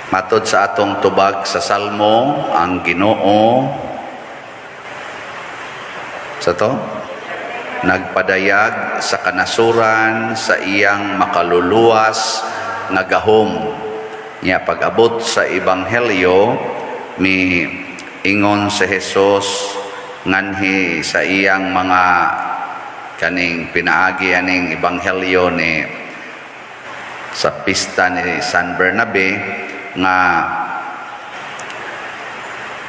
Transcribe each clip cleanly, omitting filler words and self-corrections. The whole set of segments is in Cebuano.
Matod sa atong tubag sa Salmo, ang Ginoo sa to nagpadayag sa kanasuran sa iyang makaluluwas nga gahom. Nya pag-abot sa Ebanghelyo, mi ingon si Jesus nganhi sa iyang mga kaning pinaagi aning Ebanghelyo ni sa pista ni San Bernabe nga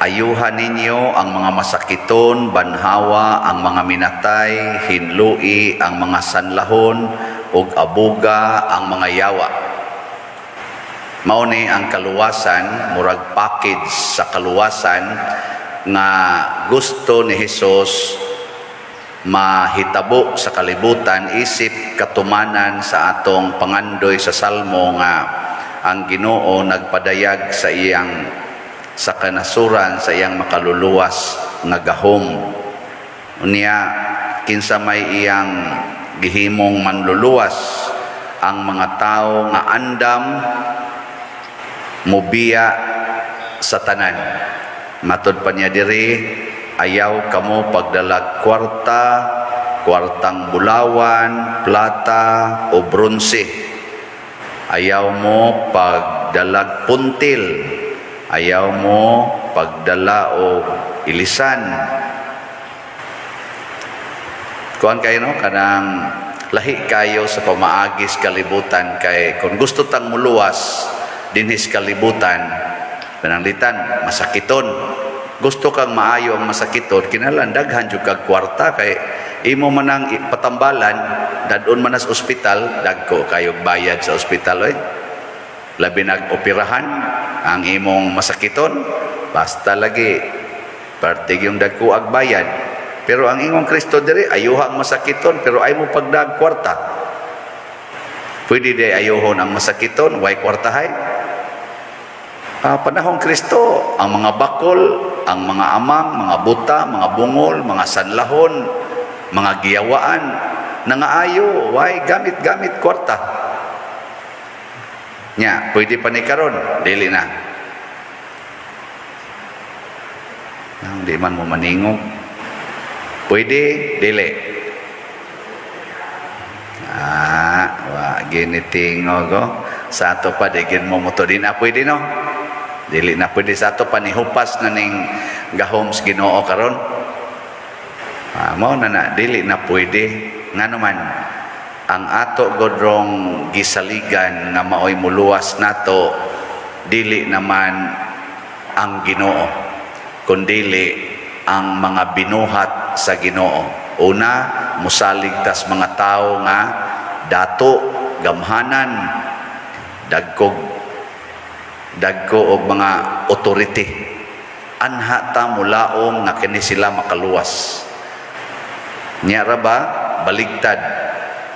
ayuhan ninyo ang mga masakiton, banhawa ang mga minatay, hinlui ang mga sanlahon, ug abuga ang mga yawa. Mao ni ang kaluwasan, murag package sa kaluwasan nga gusto ni Hesus mahitabo sa kalibutan isip katumanan sa atong pangandoy sa Salmo nga ang Ginoo nagpadayag sa iyang sa kanasuran sa iyang makaluluwas nga gahom. Unya kinsa may iyang gihimong manluluwas? Ang mga tao nga andam mubiya sa tanan. Matod pa niya diri, ayaw kamo pagdalag kwarta, kwartang bulawan, plata o bronse. Ayaw mo pagdalag puntil. Ayaw mo pagdala og ilisan. Kuan kayo, no, kanang lahi kayo sa pamaagis kalibutan kay kung gusto tang muluwas dinhis kalibutan, pananglitan masakiton, gusto kang maayo ang masakiton, kinahanglan daghan jud kag kwarta kay imo manang patambalan, dad-on man sa ospital, dagko kayog bayad sa ospital oy, labi nag operahan ang imong masakiton. Basta lagi pertig yung dagko ag bayad. Pero ang ingong Kristo diri, ayuha ang masakiton pero ay mo pagdag kwarta. Pwede di ayuhon ang masakiton way kwartahay? Panahong Kristo, ang mga bakol, ang mga amang, mga buta, mga bungol, mga sanlahon, mga giyawaan, nangaayo, way gamit-gamit kwarta. Nya, pwede pa ni karon? Dili na. Di man mo maningog. Pwede, dili? Ah, wa gini tingog oh. Sa ato pa di gin mo mo di na pwede, no? Dili na pwede sa ato pa, nihupas na ning gahom sa Ginoo karon. Ah, mao na na dili na pwede. Ngano man, ang ato godrong gisaligan nga maoy muluwas nato dili naman ang Ginoo kundili ang mga binuhat sa Ginoo. Una, musalig tas mga tao nga dato, gamhanan, dagkog dagko og mga authority. Anha ta mulaom nga kini sila makaluwas. Nya ra ba baligtad,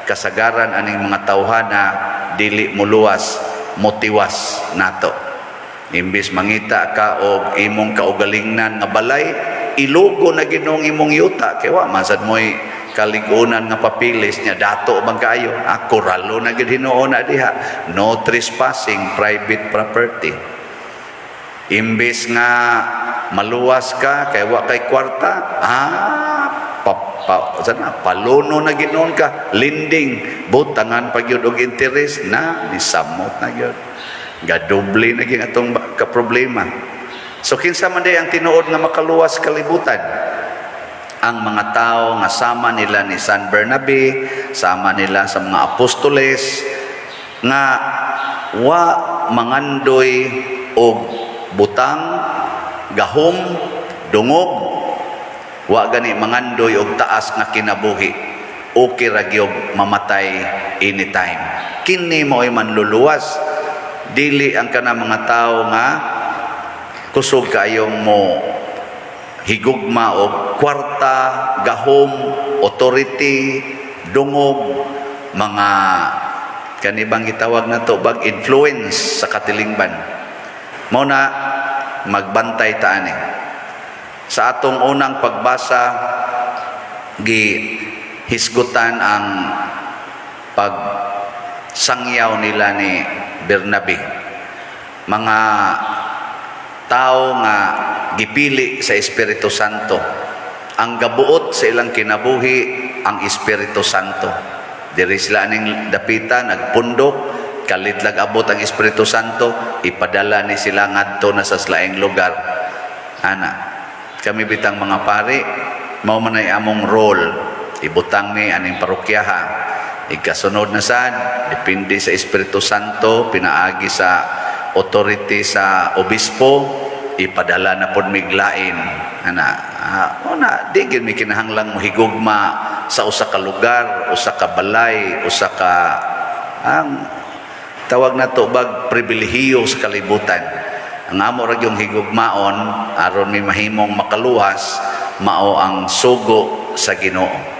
kasagaran aning mga tawhana dili muluwas, motiwas nato. Imbis mangita ka og imong kaugalingnan nga balay, ilugo na Ginoong imong yuta kay wa man sad mo'y kaligunan nga papilis niya, dato man kaayo. Ah, koralo na gid hinuon na diha, no trespassing, private property. Imbes nga maluwas ka kay wa kay kwarta, ah, pa, pa, sana, paluno na ginoon ka, lending, butangan pa gyud og interest na nisamot na gyud, gadoble na gyud atong ka problema. So kinsa man day ang tinuod nga makaluwas kalibutan? Ang mga tao nga sama nila ni San Bernabe, sama nila sa mga apostoles nga wa mangandoy og butang, gahom, dungog, wa gani mangandoy og taas nga kinabuhi. Okay ra gyud mamatay anytime. Kini mao'y manluluwas, dili ang kana mga tao nga kusog kaayong mo higugma og kwarta, gahom, authority, dungog, mga kanibang gitawag na to bag influence sa katilingban. Mao na magbantay ta ani. Sa atong unang pagbasa, gi hisgutan ang pagsangyaw nila ni Bernabe. Mga tao nga gipili sa Espiritu Santo. Ang gabuot sa ilang kinabuhi ang Espiritu Santo. Diri sila aning dapita nagpundok, kalit lag abot ang Espiritu Santo, ipadala ni sila ngadto na sa laing lugar. Ana, kami bitang mga pari, mao man ay among role. Ibutang ni aning parokyaha. Ikasunod na sad, depende sa Espiritu Santo, pinaagi sa authority sa obispo, ipadala na pod miglain. Ana, una, di gyud mi kinahanglang mohigugma sa usa ka lugar, usa ka balay, usa ka ang tawag na to bag pribilehiyo sa kalibutan. Ang amo ra yung higugmaon aron mi mahimong makaluwas mao ang sugo sa Ginoo.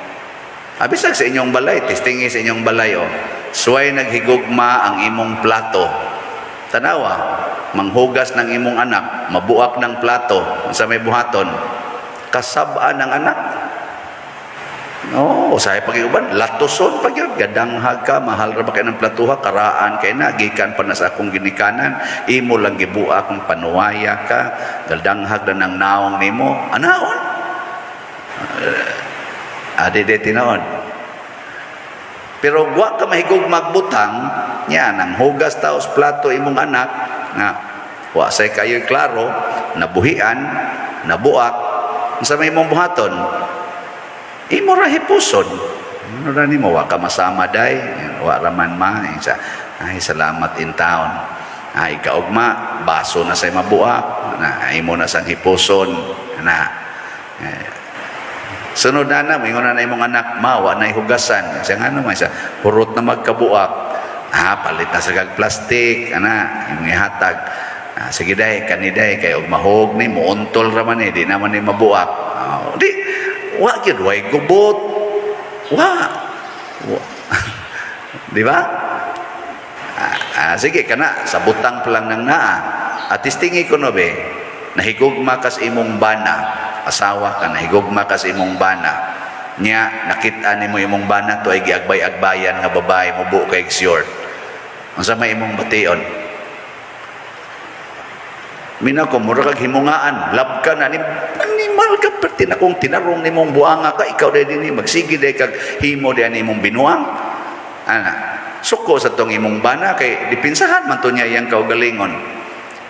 Abisag sa inyong balay, testingi sa inyong balay oh. Suway naghigugma ang imong plato. Tanawa, manghugas ng imong anak, mabuak ng plato sa may buhaton. Kasab-an ng anak. No, usahay pag uban, latuson pa gyud, gadanghag ka, mahal ra ba kay ng platuha, karaan kay na, gikan pa na sa akong ginikanan, imo lang gibuak kung panuwaya ka, gadanghag na ng naong nimo, anaon. Adi de tinuod. Pero wa ka mahigog magbutang, nya nang hugas taos plato imong anak nga wa say kayo'y klaro, nabuhian, nabuak, unsa may imong buhaton? Imo ra hipuson. Ano ra nimo, wa ka masama day, wa ra man ma, sa ay salamat in town. Ay kaugma, baso na say mabuak, na imo na sang hipuson, na. Eh, sunod na na, moingon na imong anak, "Ma, wa na hugasan." Siya nga naman, siya, hurot na magkabuak. Ah, palit na sa kag plastic, ana, imong ihatag. Ah, sige day, kani day, kay og mahog ni, muuntol ra man eh, di naman ni mabuak. Ah, di, wa gyud, way gubot. Wa. Wa. Di ba? Ah, ah, sige, kana, sa butang pa lang nang naa. At testingi ko no be, nahigugma kas imong bana, asawa ka, nahigugma kas imong bana. Nya, nakita nimo imong bana to ay giagbay-agbayan nga babae mo buo kay short. Unsa may imong bation? Mina ko, mura kag himungaan, love ka na, ni animal ka, perti na kung tinarong nimong buanga ka, ikaw dahil dinhi, magsige dahil kag himo dahil nimong binuang. Ana, suko sa tong imong bana, kay dipinsahan man to niya iyang kaugalingon.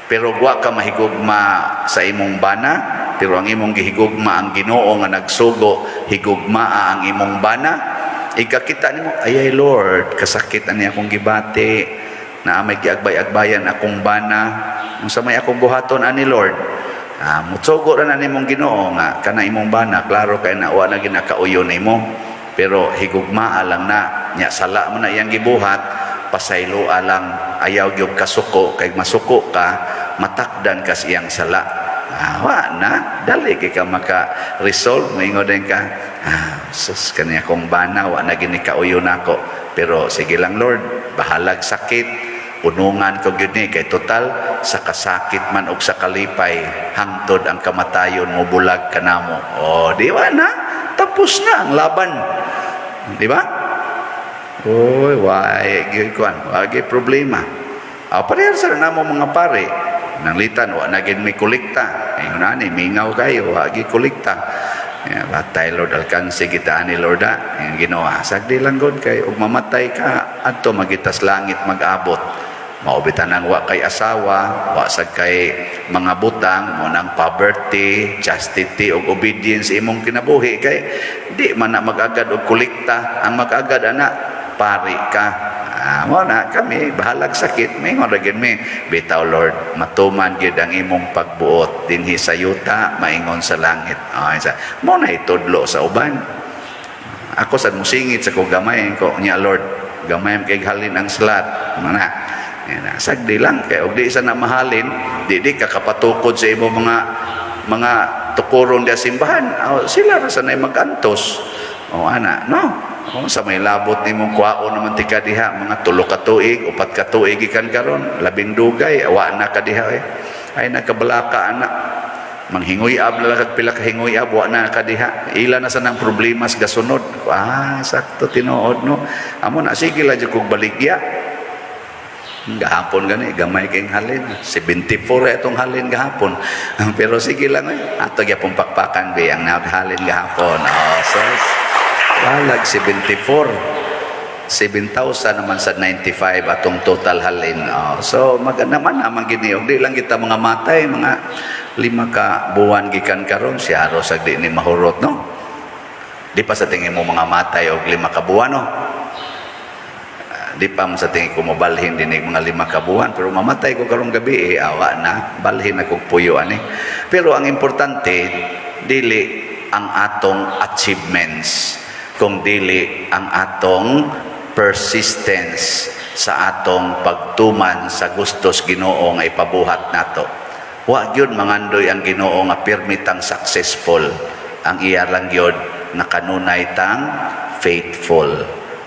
Pero wa ka mahigugma sa imong bana, pero ang imong gihigugma ang Ginoo nga nagsugo, higugmaa ang imong bana. Ikakita nimo, ay ay Lord, kasakit ani akong gibati, na may giagbay-agbayan akong bana. Unsa may akong buhaton ani, Lord? Ah, mutsugo ra na nimong Ginoo nga kana imong bana, klaro kay na wa na ginakauyo nimo. Pero higugmaa lang na nya, sala mo na iyang gibuhat, pasayloa lang, ayaw gyud kasuko kay masuko ka, matakdan kas iyang sala. Ah, wa na dali kay ka maka resolve, moingon din ka, "Ah, sus, kani akong bana, wa na gini kauyo nako, pero sige lang, Lord, bahalag sakit, unungan ko gyud ni kay total sa kasakit man og sa kalipay hangtod ang kamatayon mo bulag kanamo." Oh, di ba na tapos na ang laban, di ba? Oy, why gyud kuan, wa gyud problema. Ah, parehas sa namo mga pare. Nanglitan wa na gyud may kolekta. Ingon ani mingaw kayo, wa gyud kolekta. Ya, batay Lord, alkansi kita ani Lord ah. Yung Ginoo, sagdi lang god kay ug mamatay ka adto magitas langit mag-abot. Mao bitan ang wa kay asawa, wa sad kay mga butang, mo nang poverty, chastity ug obedience imong kinabuhi kay di man na mag-agad og kolekta. Ang mag-agad ana pari ka. Ah, mo na kami bahalag sakit, maingon ra gyud mi, "Bitaw Lord, matuman gyud ang imong pagbuot dinhi sa yuta maingon sa langit." Ah, sa mo na itudlo sa uban. Ako sad musingit sa ko gamay ko nya, "Lord, gamay kay halin ang slat." Mo na. Yan na, sagdi lang kay og di sa na mahalin, di di ka kapatukod sa imo mga tukuron di simbahan. Oh, sila ra sanay magantos. O ana, no? O, sa may labot nimong kwaon naman ti diha, mga 3 ka tuig, 4 ka tuig ikan karon, labing dugay, wa na ka diha eh. Ay nakabalaka ana. Manghingoy-ab na lang kag pila ka hingoy-ab, wa na ka diha. Ila na sa nang problema sa gasunod. Ah, sakto tinuod no. Amo na sige lang jud kog baligya. Gahapon gani, gamay kayong halin. 74 itong halin gahapon. Pero sige lang eh. Ato gyapon pakpakan be ang halin gahapon. Oh, sus. Walag 74. 7,000 naman sa 95 atong total halin. Oh, so maganda man naman gini. Di lang kita mga matay, mga 5 ka buwan gikan karon siya aros di ni mahurot, no? Di pa sa tingin mo mga matay og 5 ka buwan, no? Ah, di pa man sa tingin ko mobalhin din mga 5 ka buwan, pero mamatay ko karong gabi eh, awa na balhin ako puyo ani. Pero ang importante dili ang atong achievements, kung dili ang atong persistence sa atong pagtuman sa gustos Ginoo nga ipabuhat nato. Wa gyud mangandoy ang Ginoo nga pirmitang successful. Ang iya lang gyud nga kanunay tang faithful.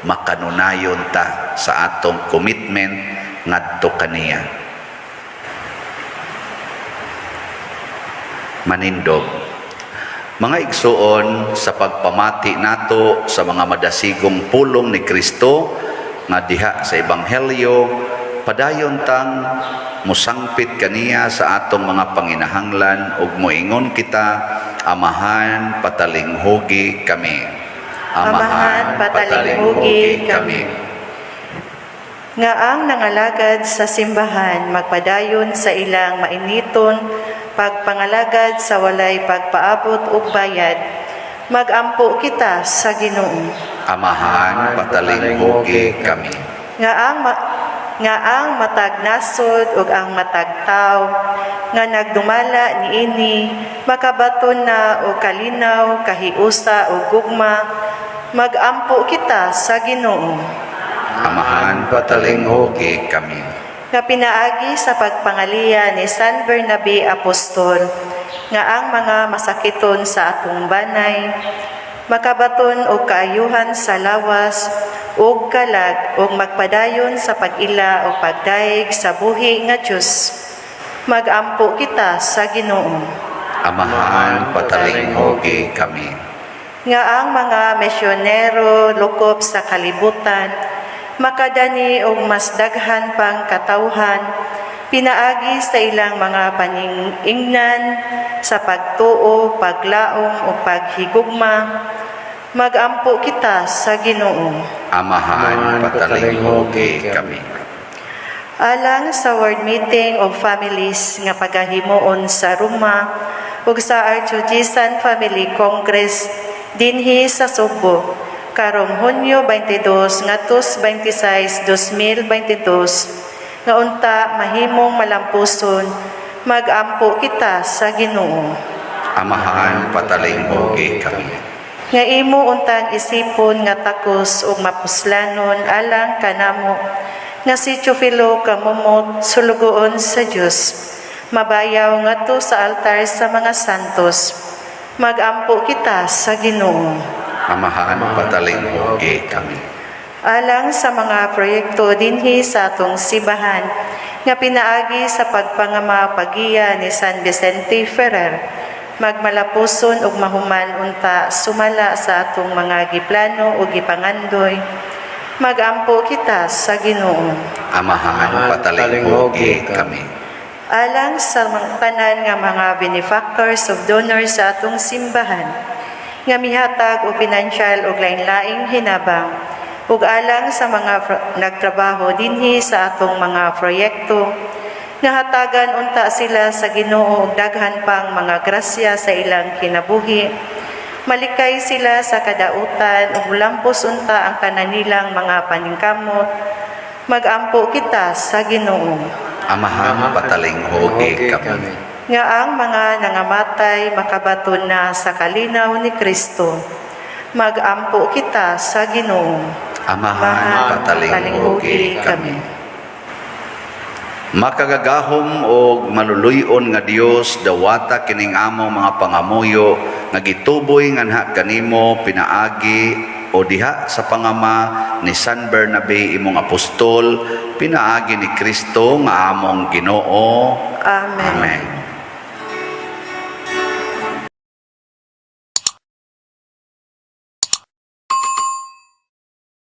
Makanunayon ta sa atong commitment ngadto kaniya. Manindog. Mga igsuon, sa pagpamati nato sa mga madasigong pulong ni Kristo nga diha sa Ebanghelyo, padayon tang musangpit kaniya sa atong mga panginahanglan ug moingon kita, Amahan, patalinghugi kami. Amahan, patalinghugi kami. Nga ang nangalagad sa simbahan magpadayon sa ilang mainiton pagpangalagad sa walay pagpaabot og bayad. Magampo kita sa Ginoo. Amahan, patalinghugi kami. Nga ang matag nasod ug ang matag tawo nga nagdumala niini makabaton na og kalinaw, kahiusa ug gugma. Magampo kita sa Ginoo. Amahan, patalinghugi kami. Nga pinaagi sa pagpangaliya ni San Bernabe Apostol, nga ang mga masakiton sa atong banay makabaton og kaayuhan sa lawas ug kalag ug magpadayon sa pag-ila o pagdayeg sa buhi nga Dios. Magampo kita sa Ginoo. Amahan, patalinghugi kami. Nga ang mga misyonero lukop sa kalibutan makadani og mas daghan pang katawhan pinaagi sa ilang mga paningingnan sa pagtuo, paglaom o paghigugma. Magampo kita sa Ginoo. Amahan, patalinghugi kami. Alang sa World Meeting of Families nga pagahimuon sa Roma ug sa Archdiocesan Family Congress dinhi sa Sugbo karong Hunyo 22 ngadto 26, 2022, nga unta mahimong malampuson. Magampo kita sa Ginoo. Amahan, patalinghugi kami. Nga imo untang isipon nga takos ug mapuslanon alang kanamo nga si Teofilo Camomot, sulugoon sa Dios, mabayaw ngadto sa altar sa mga santos. Magampo kita sa Ginoo. Amahan, patalinghugi kami. Alang sa mga proyekto dinhi sa atong simbahan nga pinaagi sa pagpangama pagiya ni San Vicente Ferrer magmalapuson ug mahuman unta sumala sa atong mga giplano ug gipangandoy. Magampo kita sa Ginoo. Amahan, patalinghugi kami. Alang sa mga tanan nga mga benefactors of donors sa atong simbahan nga mihatag og pinansyal og lain-laing hinabang ug alang sa mga nagtrabaho dinhi sa atong mga proyekto, nga hatagan unta sila sa Ginoo og daghan pang mga grasya sa ilang kinabuhi, malikay sila sa kadautan ug lampos unta ang tanan nilang mga paningkamot. Magampo kita sa Ginoo. Amahan, patalinghugi kami. Nga ang mga nangamatay makabaton na sa kalinaw ni Kristo. Magampo kita sa Ginoo. Amahan, patalinghugi kami. Makagagahom og maluluy-on nga Dios, dawata kining among mga pangamuyo nga gituboy nganha kanimo pinaagi o diha sa pangama ni San Bernabe, imong apostol, pinaagi ni Kristo nga among Ginoo. Amen. Amen.